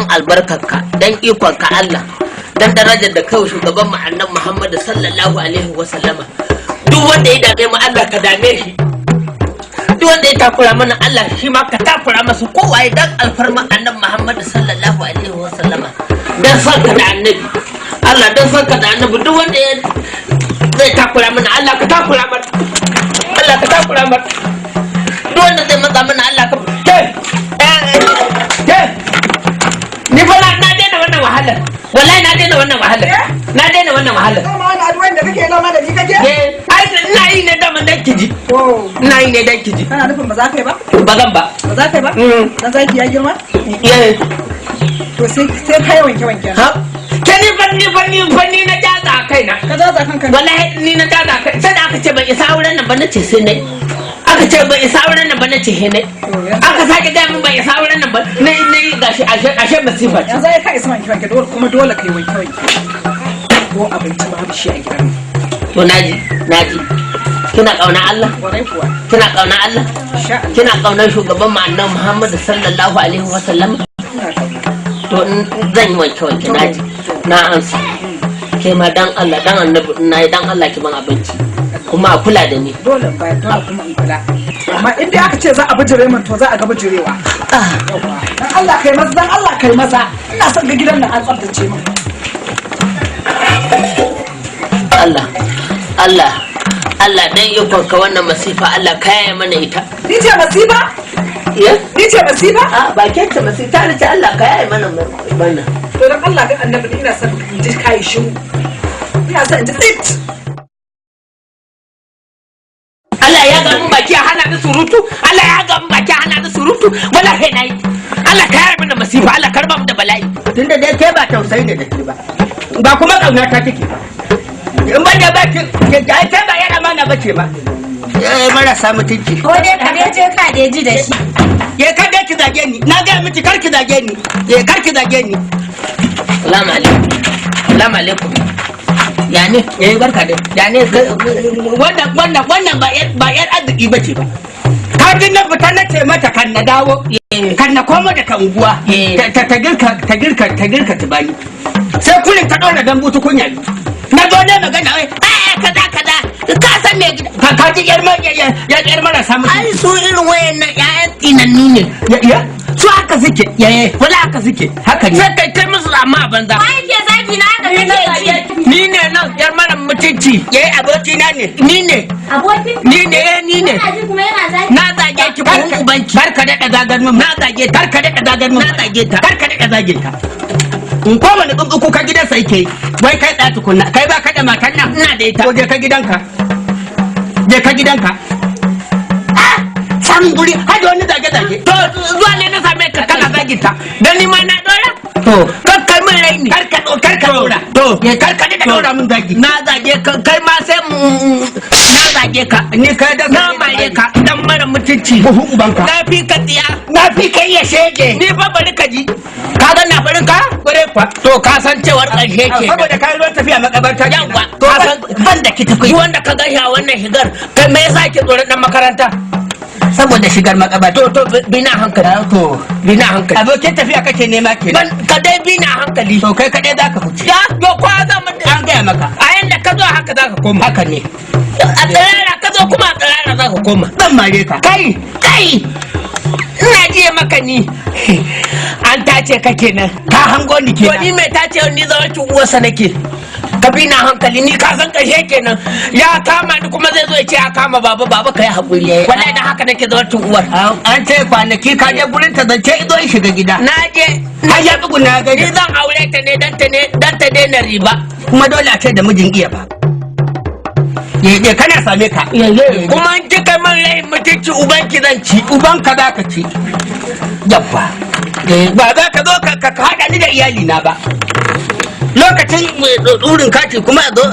Dan albarkarka, dan ikonka Allah, dan darajar da kai shugaban mu Annabi Muhammad sallallahu alaihi wa sallama, duk wanda ya dame mu Allah ka dame shi, duk wanda ya takura mana Allah shi ma ka takura masa, kowaye, dan alfarma Annabi Muhammad sallallahu alaihi wa sallama, dan son ka da Annabi Allah, dan son ka da Annabi, duk wanda ya zai takura mana Allah ka takura mana, Allah ka takura mana, duk wanda zai matsa mana Allah ka ke ke. Ni fa na daina wannan wahalar, wallahi na daina wannan wahalar, na daina wannan wahalar. Dama wani addu'o'in da kake noma da ni kake? Eh, ai ina yi ne dama dan kiji. To, Ina yi ne dan kiji. kana nufin ba za ka yi ba? Ba zan ba. Ba za ka yi ba? Mm. Dan zaki ya girma? Eh. To sai kai wanke wanke. Ha, ke ni fa ni na jaza a kaina. Ka jaza kanka ne. Wallahi ni na jaza kai, sai da aka ce ban isa auren nan ba na ce sai nai, aka ce ban isa auren nan ba na ce he nai, To, yanzu aka sake gaya min ban isa auren nan ba na na yi, gashi ashe masifa ce. Yanzu ai ka isa wanke wanke, dole kuma dole kai wanke wanke. Ko abinci babu shi a gidan. To naji, naji. Kina kauna Allah? Kwarai kuwa. Kina kauna Allah? Insha Allah. Kina kaunar shugaban mu Annabi Muhammad sallallahu alaihi wa sallam? Ina kauna. To in zan yi wanke wanke, naji, na ansa. Ke ma dan Allah dan Annabi, na yi dan Allah ki ban abinci kuma a kula da ni. Dole in bayar, dole kuma in kula. Amma in dai aka ce za a bijire min, to za a ga bijirewa. Yawwa. Dan Allah kai maza, dan Allah kai maza. Ina son ga gidan nan an tsaftace min. Allah, Allah, Allah, dan ikon ka wannan masifa Allah ka yaye mana ita. Ni ce masifa? Ya? Ni ce masifa? A ba ke ce masifa ta ce Allah ka yaye mana wannan. To dan Allah dan Annabi, ni ina son in ji kai shiru. Ina son in ji tsit. Allah ya ga mun baki a hana ni surutu, Allah ya ga mun baki a hana ni surutu, wallahi na yi. Allah ka yaye mana masifa, Allah ka raba mu da bala'i. Tunda dai ke ba tausayi ne da ke ba, ba kuma ƙauna ta take ba, in ban da ba ki ai ke ba yar amana ba ce ba. Eh, marasa mutunci. Ko dai ka dai je ka dai ji da shi. Ye, kar dai ki zage ni, na ga miki kar ki zage ni, ye, kar ki zage ni. Salamu alaikum, salamu alaikum. Ya ne? Eh, barka dai. Ya ne? Wannan ba yar arziki ba ce ba. Ka ji na fita na ce mata kan na dawo, kan na komo daga unguwa, ta girka tubani, sai kullum ta ɗora dambu tukunya biyu. Na zo ne magana wai Eh, kaza kaza, ka san me gida. Ka ji yar marasa mutunci. Ai su irin wayannan ƴaƴan tsinannu ne. Ya ya. Su haka suke. Ya. Wala haka suke. Haka ne. Sai kai kai musu amma a banza. Wa yake zagi na haka kake ji? Ni ne nan yar mara mutunci. Yayi abokina ne. Ni ne. Abokin? Ni ne, eh, ni ne. Kana ji kuma yana zagi? Na zage ki buhun ubanki. Barka daɗa zagar min. Na zage ta. Barka daɗa zagar min. Na zage ta. Barka daɗa zagin ta. In koma da tsuntsu kuka gidansa yake yi. Wai kai tsaya tukunna, kai ba ka da matan nan? Ina da ita. To je ka gidanka, je ka gidanka. Ah, samun guri har da wani zage zage. To zuwa ne na same ka kana zagin ta, dan ni ma na dora. To. Kar kai min raini. Kar ka dora. To. Ye, kar ka daɗa dora min zagi. Na zage ka, kai ma sai na zage ka. Ni kai da Na mare ka dan mara mutunci. Buhu ubanka. Na fi ka tsiya. Na fi kai ya shege. Ni fa bari ka ji, ka ga na barin ka. Kware kwa. To ka san cewar ƙarshe ke. Saboda kai ruwan tafiya makabarta. Yawwa. To Ka san ban da ki tafi. Duk wanda ka gashi a wannan shigar, kai me yasa ke tsoron dan makaranta? Saboda shigar makabarta. To bi na hankali. To. Bi na hankali. Abokin tafiya kake nema kenan. Ban ka dai, bi na hankali. To kai kadai zaka huce. Ya yo kwa za mu. An gaya maka. A yanda ka zo haka za ka koma. Haka ne. A tsirara ka zo kuma a tsirara za ka koma. Zan mare ka. Kai, kai, ina jiya maka ni an tace ka kenan. Ka hango ni To kenan. ni mai tace, ni zawancin uwarsa nake. Ka bi na hankali, ni ka san ƙarshe kenan, ya kama ni kuma zai zo ya ce ya kama baba, baba kai haƙuri. Wallahi dan haka nake zawancin uwar. An ce kwanaki ka je gurin ta zance ido ya shiga gida. Na je. Har ya tsuguna ya Ni gaida. zan aure ta ne dan ta daina riba. Kuma dole a ce da mijin iya ba. Ye, kana same ka. Kuma in kika min rai mutunci, ubanki zan ci. Ubanka za ka ci. Yabba. Ba za ka zo ka haɗa ni da iyali na ba. Lokacin ɗurin kati kuma a zo.